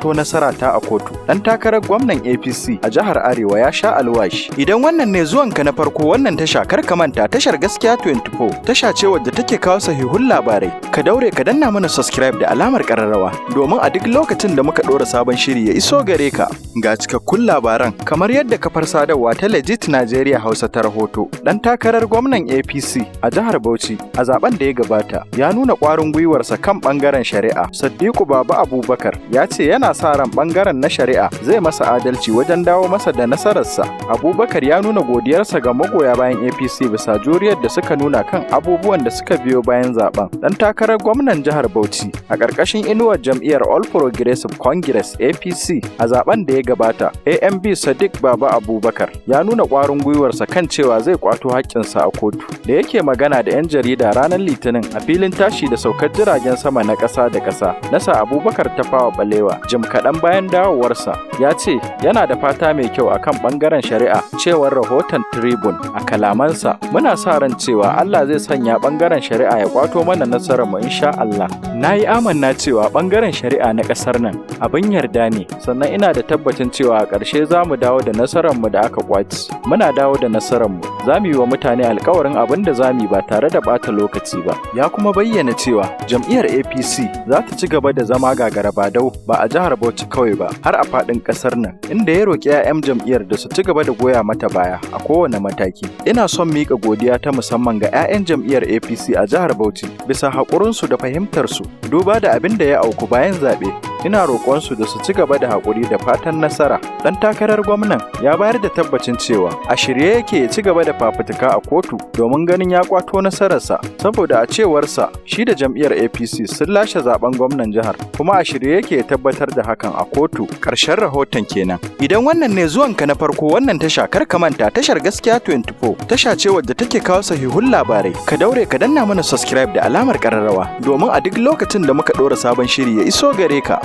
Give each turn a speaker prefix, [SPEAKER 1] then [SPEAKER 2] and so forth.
[SPEAKER 1] Kwato nasara ta a kotu. Dan takarar gwamnan APC a jihar Arewa ya sha alwashi. Idan wannan ne zuwanka na farko wannan tasha, kar ka manta, tashar Gaskiya 24 tasha ce wadda take kawo sahihun labarai. Ka daure ka danna mana subscribe da alamar kararrawa domin a duk lokacin da muka ɗora sabon shiri ya iso gare ka. Ga cikakkun labaran. Kamar yadda kafar sadarwa ta Legit Nigeria Hausa ta rahoto, dan takarar gwamnan APC a jihar Bauchi a zaben da ya gabata ya nuna ƙwarin gwiwarsa kan bangaren shari'a. Saddiku Baba Abubakar ya ce yana sa ran bangaren na shari'a zai masa adalci wajen dawo masa da nasararsa. Abubakar ya nuna godiyarsa ga magoya bayan APC bisa juriyar da suka nuna kan abubuwan da suka biyo bayan zaben. Dan takarar gwamnan jihar Bauchi a ƙarƙashin inuwar jam'iyyar All Progressive Congress, APC, a zaben da ya gabata, AMB Sadiq Baba Abubakar, ya nuna ƙwarin gwiwarsa kan cewa zai kwato haƙƙinsa a kotu. Da yake magana da 'yan jarida ranar Litinin a filin tashi da saukar jiragen sama na ƙasa da ƙasa na Sir Abubakar Tafawa Balewa, jim kaɗan bayan dawowarsa, ya ce yana da fata mai kyau akan ɓangaren shari'a, cewar rahoton Tribune. A kalamansa, "Muna sa ran cewa Allah zai sanya ɓangaren shari'a ya kwato mana nasarar mu, insha Allah. Na yi amanna cewa ɓangaren shari'a na ƙasar nan abin yarda ne, sannan ina da tabbacin cewa a ƙarshe za mu dawo da nasarar mu da aka kwaci. Muna dawo da nasarar mu, za mu yi wa mutane alkawarin abin da za mu yi ba tare da ɓata lokaci ba." Ya kuma bayyana cewa jam'iyyar APC za ta ci gaba da zama gagarabadau, ba a jihar Bauchi kawai ba, har a faɗin ƙasar nan, inda ya roƙi 'ya'yan jam'iyyar da su ci gaba da goya mata baya a kowane mataki. "Ina son miƙa godiya ta musamman ga 'ya'yan jam'iyyar APC a jihar Bauchi bisa haƙurinsu da fahimtarsu duba da abin da ya auku bayan zaɓe. Ina roƙonsu da su ci gaba da haƙuri da fatan nasara." Ɗan takarar gwamnan ya bayar da tabbacin cewa a shirye yake ya ci gaba da fafutuka a kotu domin ganin ya kwato nasararsa, saboda a cewarsa shi da jam'iyyar APC sun lashe zaben gwamnan jihar, kuma a shirye yake ya tabbatar da hakan a kotu. Ƙarshen rahoton kenan. Idan wannan ne zuwanka na farko wannan tasha, kar ka manta, tashar Gaskiya 24 tasha ce wadda take kawo sahihun labarai. Ka daure ka danna mana subscribe da alamar kararrawa domin a duk lokacin da muka ɗora sabon shiri ya iso gare ka.